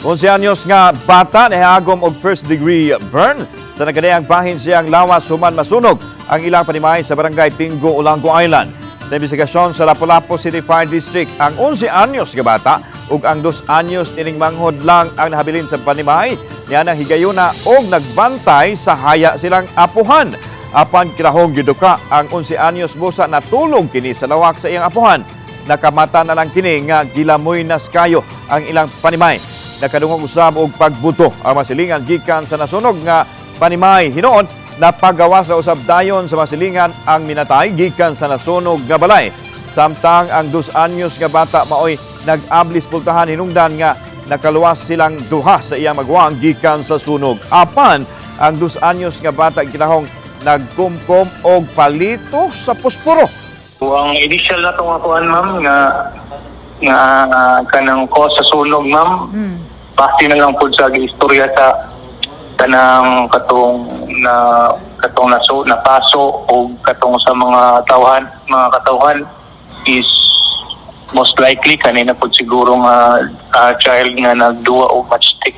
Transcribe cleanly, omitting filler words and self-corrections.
11 anyos nga bata nahagom og first degree burn sa nagkadayang bahin siyang lawas human masunog ang ilang panimalay sa Barangay Tingo, Olango Island. Sa investigasyon sa Lapu-Lapu City Fire District, ang 11 anyos nga bata ug ang 2 anyos nining manghod lang ang nahabilin sa panimalay nianang higayuna og nagbantay sa haya silang apuhan. Apan kinahong giduka ang 11 anyos busa natulog kini sa lawak sa iyang apuhan. Nakamata na lang kini nga gilamoy nas kayo ang ilang panimalay. Nakadungog usab og pagbuto ang masilingan gikan sa nasunog nga panimalay. Hinuon napagawas sa usab dayon sa masilingan ang minatay gikan sa nasunog nga balay. Samtang ang 2 anyos nga bata maoy nag-ablis pultahan hinungdan nga nakaluwas silang duha sa iyang maguwang gikan sa sunog. Apan ang 2 anyos nga bata kinahong nagkumkom og palito sa posporo. Ang initial na itong akuan, ma'am, nga nga kanang cause sa sunog, ma'am, base na lang po sa istorya sa kanang katong na katong naso napaso o katong sa mga tawhan, mga katawhan, is most likely kanina po siguro nga child nga nagduwa og matchstick.